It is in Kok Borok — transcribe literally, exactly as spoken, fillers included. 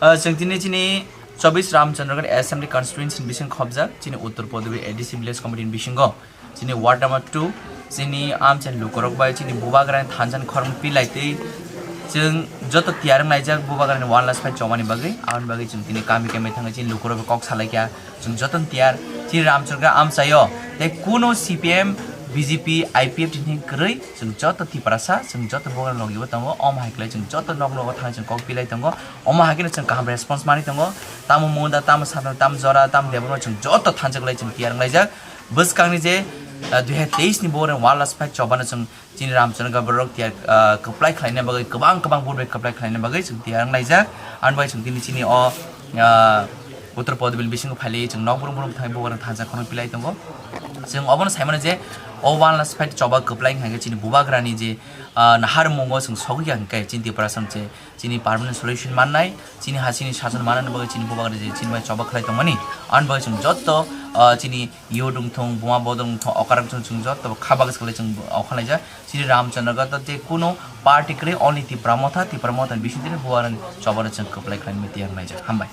Ah, chwng tini chini chobis Ramchandragarh Assembly Constituency ni bising khobjak, chini Uttar Podubir A D C Village Committee ni bisingo, chini Ward number two, chini amchaini lukurok bai chini bubagrani thansa ni khorang pilai twi chwng joto tiyar wng laijak bubagrani one last fight chobani bagwi. Aboni bagwi chwng tini kami kami thangwi chini lukurok bai kok salaikha, chwng joto tiyar. Chini Ramchandragarh amchaio tei kuno C P M, B J P, I P F tini kwrwi, chwng joto Tiprasa, chwng joto bubagrani logi bo tongo. Omo hai khlai chwng joto nok nogo thangwi chwng kok pilai tongo. Omo hai kheno chwng kaham response manwi tongo. Tamo Munda, tamo Satnam, tamo Jora, tamo Debbarma, chwng joto thansa kwlai chwng tiyar wng laijak. Bwskangni je, ah, dui hazar teis ni bo one last fight chobano chwng chini Ramchandragarh borok tiyar, ah, kwplai khlaina bagwi, kwbang kwbang vote bai kwplai khlaina bagwi chwng tiyar wng laijak. Ani bai chwng tini chini o, ah, Uttar Podubir bisingo phailwi chwng nok brum brum thangwi bubagrani thansa khorang pilai tongo. Chwng obono saimano je o one last fight choba kwplai wngkha khe chini bubagrani je, ah, naharmungo chwng sogwi ya hwnkhe chini Tiprasa je chini permanent solution mannai, chini ha chini sason manani bagwi chini bubagra je chini bai choba khlai tongmani. Ani bagwi chwng jotto, ah, chini youth wngthung, buma bodol wngthung, okra wngthung, chwng jotto kha bagwi swkali chwng okha laijak. Chini Ramchandragarh to je kuno party kwrwi, only Tipra Motha, Tipra Motha ni bisingtwi bubagrani chobano chwng kwplai khlaimani tiyar wng laijak. Hambai.